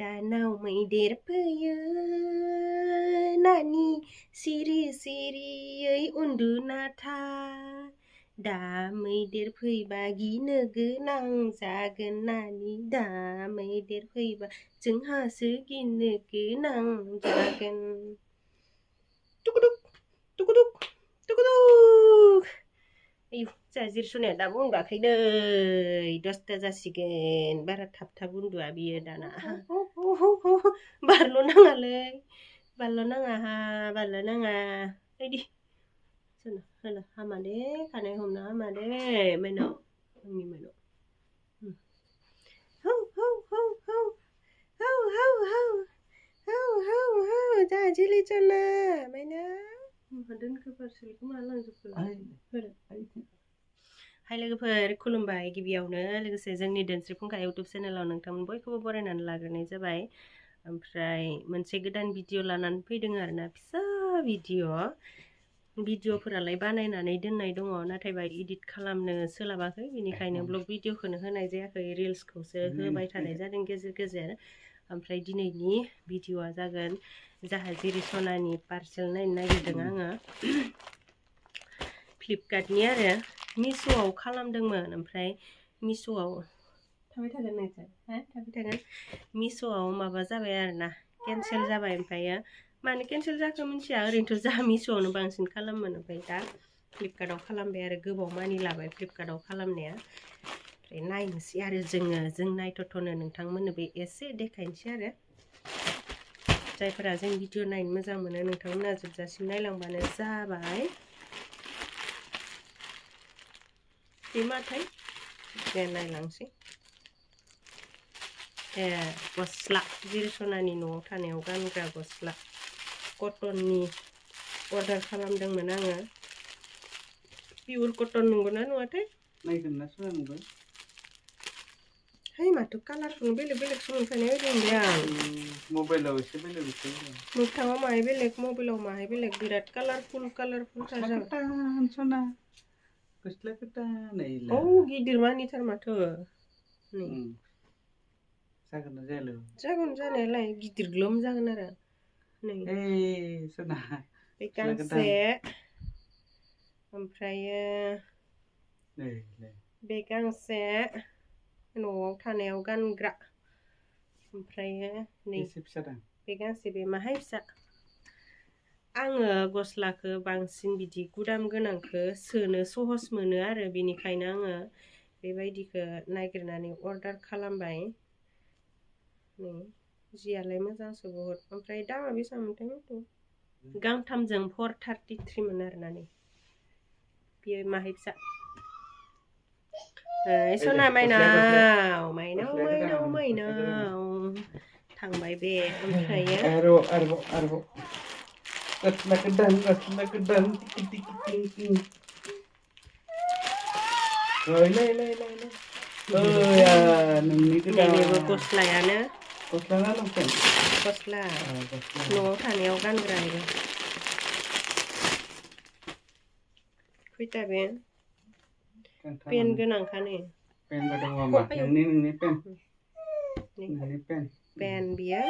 दानाव मैदेर फैयो नानि सिरि सिरियै उन्दुना था दा मैदेर फैबा गिनो गोनां जागोन नानि दा मैदेर फैबा जोंहासो गिनो गोनां जागोन टुकुटुक टुकुटुक टुकुटुक आयु जोंहा जिरसनाया दाबो उन्दुआखै नै 10ता जासिगोन बारा थाब थाब उन्दुआ बियो दाना बारल' नाङा बायदि होला हामा दे खानाय हमना हामा दे माइनाव आंनि माइनाव हौ हौ हौ हौ हौ हौ हौ हौ हौ हौ जोंहा जिलिसना माइनाव दोनखो पार्सेलखौ मा लांजोबखो हाय लोगोफोर खुलुमबाय गिबियावनो लोगोसे जोंनि दोनस्रि फुंखा इउटुब चेनेलाव नोंथांमोन बयखौबो बरायनानै लाग्रोनाय जाबाय ओमफ्राय मोनसे गोदान भिडिअ लानानै फैदों आरोना फिसा भिडिअफोरालाय बानायनानै दोननाय दङ नाथायबा इडिट खालामनो सोलाबाखै बेनिखायनो ब्लग भिडिअखौनो होनाय जायाखै रिल्सखौसो होबाय थानाय जादों गेजेर गेजेर ओमफ्राय दिनैनि भिडिअआ जागोन जाहा जिरिसनानि पार्सेल नायनो नागिरदों आङो फ्लिपकार्टनि आरो मिश'आव खालामदोंमोन ओमफ्राय मिश'आव थाबाय थागोन नोंसोर थाबाय थागोन मिश'आव माबा जाबाय आरोना केन्सेल जाबाय ओमफ्रायो मानो केन्सेल जाखो मिथिया ओरैनोथ' जा मिश'आवनो बांसिन खालामोन ओमफ्राय दा फ्लिपकार्टआव खालामबाय आरो गोबाव मानि लाबाय फ्लिपकार्टआव खालामनाया ओमफ्राय नायनोसै आरो जों नायथ'नो नोंथांमोननोबो एसे देखायनोसै आरो जायफोरा जों भिडिअ नायनो मोजां मोनो नोंथांमोना जोबजासिम नायलांबानो जाबाय बे माथाय दे नायलांसै गस्ला जिरिसनानि न'आव थानायाव गानग्रा गस्ला कटननि अर्डार खालामदोंमोन आङो पियर कटन नंगौना नङाथाय नायगोन ना सोना नंगौ है माथो कालारखौनो बेलेग सोलोंखानाय बायदि मोनबाय आं मबाइलाव एसे बेलेग मोगथाङाव माहाय बेलेग मबाइलाव माहाय बेलेग बिराद कालारफुल थार जाबाय सना गस्ला गोदान औ गिदिर मानिथार माथो नै जागोन ना जायालै जागोन जानायालाय गिदिर ग्लोम जागोन आरो नै सना बे गांसे ओमफ्रायो बे गांसे न'आव थानायाव गानग्रा ओमफ्रायो नै बे गांसे बे माहाय फिसा आङो गस्लाखौ बांसिन बिदि गुदाम गोनांखौ सोनो सहस मोनो आरो बेनिखायनो आङो बेबायदिखौ नागिरनानै अर्डार खालामबाय नै जियालाय मोजांसो बहुद ओमफ्राय दामा बेसेबां मोनथाय गांथामजों 433 मोन आरोना नै बियो माहाय फिसा सना माइनाव थांबाय बे ओमफ्रायो आरोबाव गस्ला गोदान नोंनि गोदान गस्लायानो गस्ला न'आव थानायाव गानग्रा खैथा बे पेन गोनांखा नै पेन बियो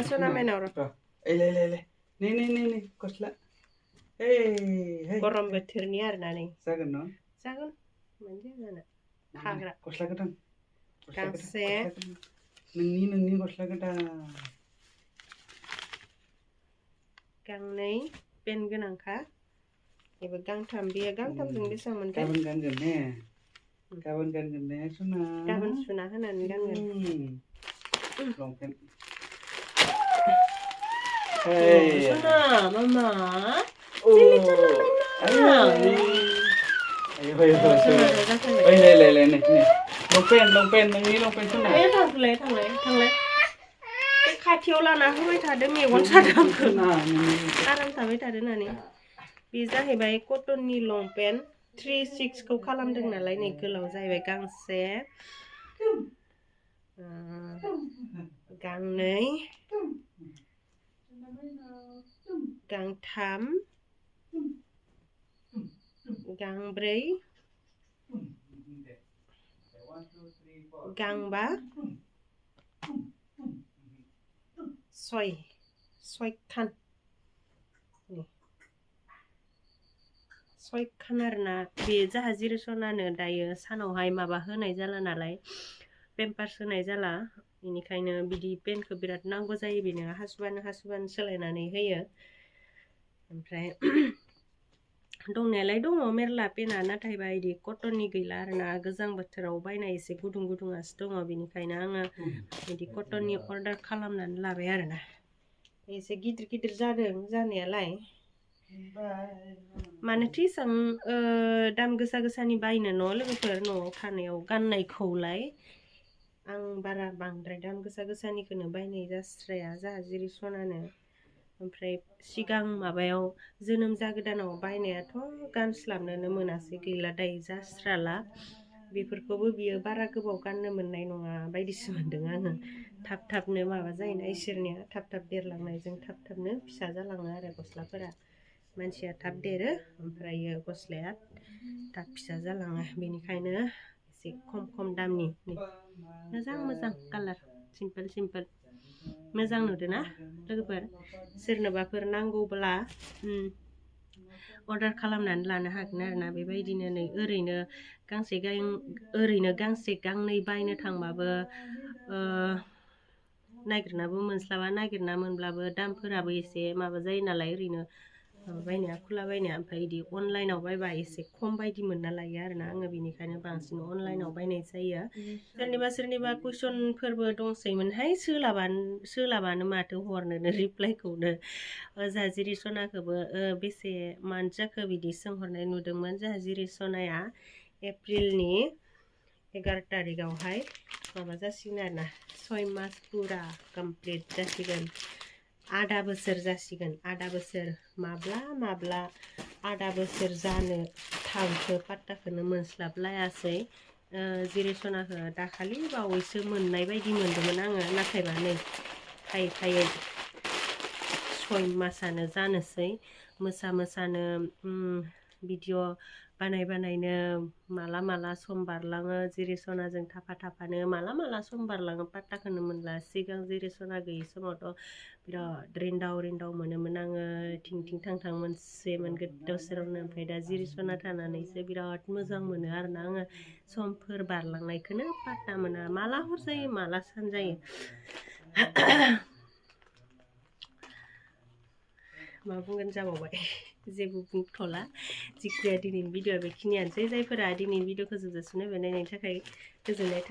सना माइनाव नै गस्ला गरम बोथोरनि आरोना नै जागोन मानो जानो थाग्रा गस्ला गोदान गांसे नोंनि गस्ला गोदान गांनै पेन गोनांखा एबा गांथाम बेयो गांथामजों बेसेबां मोनथाय गाबोन गानगोन ने सना गाबोन सुना होनानै गानगोन लंपेन्ट सना मामा लंपेन्ट नोंनि लंपेन्ट सना थांलाय खाथियाव लाना होबाय थादों मेगन सादों आराम थाबाय थादों होननानै बे जाहैबाय कटननि लंपेन्ट 3/6 खौ खालामदों नालाय नै गोलाव जाहैबाय गांसे गांनै गांथाम गांब्रै गांबा सयखान आरोना बे जाहा जिरि सनानो दायो सानावहाय माबा होनाय जाला नालाय पेम्पार्स होनाय जाला बेनिखायनो बिदि पेनखौ बिराद नांगौ जायो बेनो हासुबानो सोलायनानै होयो ओमफ्राय दंनायालाय दङ मेरला पेना नाथायबा इदि कटननि गैला आरोना गोजां बोथोराव बायनाय एसे गुदुं गुदुंआसो दङ बेनिखायनो आङो बिदि कटननि अर्डार खालामनानै लाबाय आरोना एसे गिदिर जादों जानायालाय मानोथो एसां दाम गोसानि बायनो न' लोगोफोर न'आव थानायाव गाननायखौलाय आं बारा बांद्राय दाम गोसानिखौनो बायनाय जास्राया जाहा जिरि सनानो ओमफ्राय सिगां माबायाव जोनोम जागोदानाव बायनायाथ' गानस्लाबनोनो मोनासै गैला दायो जास्राला बेफोरखौबो बियो बारा गोबाव गाननो मोननाय नङा बायदिसो मोनदों आङो थाबनो माबा जायोना इसोरनिया थाब देरलांनायजों थाबनो फिसा जालाङो आरो गस्लाफोरा मानसिया थाब देरो ओमफ्रायो गस्लाया थाब फिसा जालाङो बेनिखायनो एसे खम दामनि मोजां कालार सिम्पोल मोजां नुदोंना लोगोफोर सोरनोबाफोर नांगौब्ला अर्डार खालामनानै लानो हागोन आरोना बेबायदिनो नै ओरैनो गांसे गांनै बायनो थांबाबो नागिरनाबो मोनस्लाबा नागिरना मोनब्लाबो दामफोराबो एसे माबा जायो नालाय ओरैनो बायनाया खुला बायनाया ओमफ्राय बिदि अनलाइनाव बायबा एसे खम बायदि मोनना लायो आरोना आङो बेनिखायनो बांसिन अनलाइनाव बायनाय जायो सोरनिबा कुइसनफोरबो दंसैमोनहाय सोलाबानो माथो हरनोनो रिप्लाइखौनो जाहा जिरि सनाखौबो बेसे मान्थ जाखो बिदि सोंहरनाय नुदोंमोन जाहा जिरि सनाया एप्रिलनि 11 तारिखआवहाय माबा जासिगोन आरोना 6 मास पुरा कमप्लिट जासिगोन आधा बोसोर जासिगोन आधा बोसोर माब्ला आधा बोसोर जानो थांखो पात्ताखौनो मोनस्लाबलायासै जिरि सनाखौ दाखालि बावैसो मोननाय बायदि मोनदोंमोन आङो नाथायबा नै फैयै 6 मासानो जानोसै मोसानो भिडिअ बानायनो माला सम बारलाङो जिरि सनाजों थाफानो माला सम बारलाङो पात्ताखौनो मोनला सिगां जिरि सना गैयि समावथ' बिराद रिन्दाव मोनोमोन आङो थिं थां मोनसेमोन गोदाव सोरावनो ओमफ्राय दा जिरि सना थानानैसो बिराद मोजां मोनो आरोना आङो समफोर बारलांनायखौनो पात्ता मोना माला हर जायो माला सान जायो मा बुंगोन जाबावबाय जेबो बुंथ'ला जिखिजाया दिनैनि भिडिअआ बेखिनियानोसै जायफोरा दिनैनि भिडिअखौ जोबजासिम नायनायनि थाखाय गोजोननाय थाबाय।